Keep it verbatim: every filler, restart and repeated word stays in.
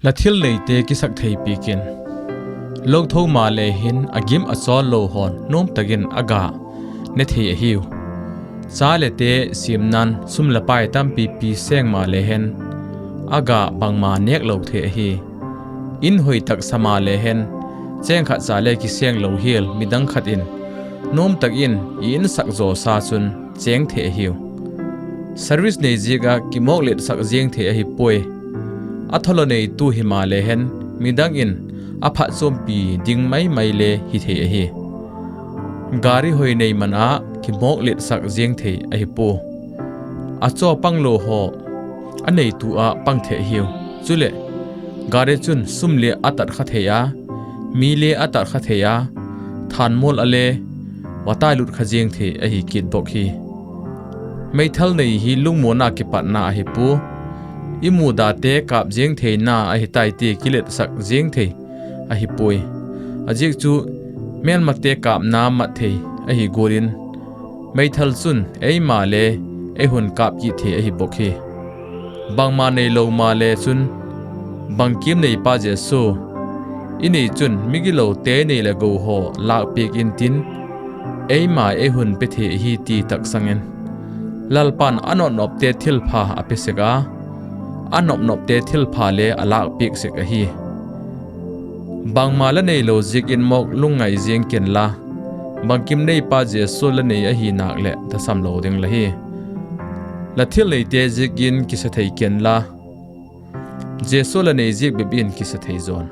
La thil neite kisak thei piak in. Lotho male hin a gim a chawl lo hawn nuam tak in a ga ne thei ahiu. Cha le te siamna'n sum le pai tampipi seng male hen, a ga bangma nêk lo thei ahi. In hoi tak sa male hen, chêng khat cha le kiseng lo hial midang khat in nuam tak in i insak zaw sa chun chêng thei ahiu. Service nei ziak ah kimawkletsak ziang thei ahi puai. A thalo neitu himale hen, midang in a phatchuampi ding mai mai le hi thei ahi. Gari hoi nei man ah kimawkletsak ziang thei ahi pua. A chaw panglo haw a neitu ah pang thei ahiu. Chuleh, gari chun sum le a tat kha thei a, mi le a tat kha thei a, thanmual a le va tailut kha ziang thei ahi kit bawk hi. Meithal nei hi lungmuanna kipatna ahi pua. I mudate kâp ziang theina ahi tai ti kiletsak ziang thei ahi puai. A ziak chu mêlmate kâpna mat thei ahi gual in, meithal chun eima le ei hun kâp kit thei ahi bawk hi. Bangma neilo male chun, bangkim neipa Jesu, i nei chun migilote nei leh go haw lâkpiak intin, eima ei hun pe thei ahi ti taksang in. Lalpa'n a nopnopte thilpha a pe sek a, a nopnopte thilpha le a lâkpiak sek ahi. Bangma la neilo ziak in mawk lungngai ziang kenla, bangkim neipa Jesu la nei ahi nâk leh tasam lo ding la hi. La thil neite ziak in kisa thei kenla, Jesu la nei ziak bep in kisa thei zawn.